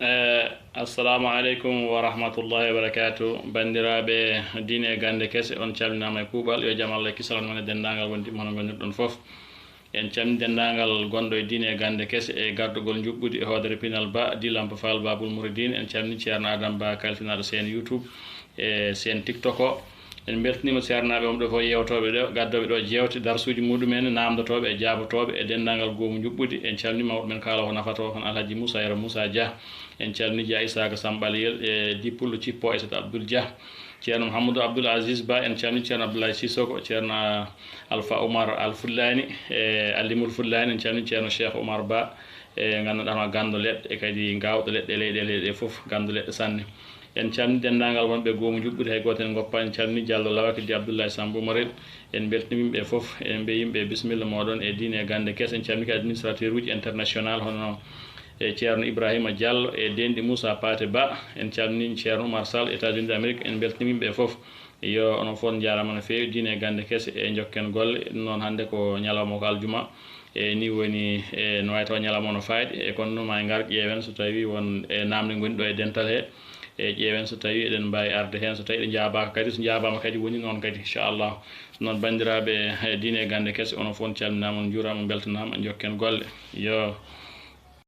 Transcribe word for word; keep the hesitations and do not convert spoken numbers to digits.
Eh, assalamu aleykum wa rahmatullahi wa barakatuh. Banndiraaɓe diine e gannde kese, on calminaama e kuuɓal. Yo jam Allah e kisal on e denndaangal wondiɓe hono ngonirɗon fof. En calmini denndaangal gonɗo e diine e gannde kese e gardugol njuɓɓudi e hoodere pinal ba, Dilampa Fall Babul Mouridine. En calmini Ceerno Adam Ba, kalfinaaɗo seen YouTube e seen TikTok o. En mbeltaniima seernaaɓe wonɓe ɗo fof, yeewtooɓe ɗo, gaddooɓe ɗo jeewte, darsuuji muɗumen, naamndotooɓe e jaabotooɓe e denndaangal goomu njuɓɓudi. En calmini mawɗo men kaala o nafata o, hono Alhaji Moussa Yero Moussa Dia. En calmini Dia Isaka Samɓaliyel e Dipullo Cippo Aissata Abdoul Dia. Ceerno Mouhamadou Abdoul Aziz Ba, en calmini Ceerno Abdoulaye Sissoko, Ceerno Alpha Oumar Al Fullani, e Alimul Fullani, en calmini Ceerno Cheikh Oumar Ba, e ngannduɗaa hono ganndo leɗɗe, e kadi ngaawɗo leɗɗe e leyɗeele ɗe fof, ganndo leɗɗe sanne. En calmini denndaangal wonɓe goomu njuɓɓudi, hay gooto en ngoppaani. En calmini Diallo Lawaki Di Abdoulaye Sambo Morel, en mbeltanii yimɓe fof, en mbiya yimɓe bisimilla mooɗon e diine e gannde kese. En calmini administrateur uji international hono e Ceerno Ibrahima Diallo e denɗi Moussa Paté Ba. En calmini Ceerno Oumar Sall, États-Unis d'Amérique, en mbeltanii yimɓe fof. Yo onon fof njaaraama no feewi, diine e gannde kese e njokken golle. Ɗum noon hannde ko ñalawma ko aljuma. E ni woni, e no wayi taw ñalawma o no faaɗi, e kono noon ma en ngar ƴeewen so tawi won e naamne ngoni ɗo e dental he. E ƴeewen so tawi eɗen mbaawi arde heen, so tawi ɗe njaabaaka kadi, so njaabaama kadi woni noon kadi, inchallah. Noon banndiraaɓe, e diine e gannde kese, onon fof on calminaama, on njuuraama, on mbeltanaama, njokken golle. Yo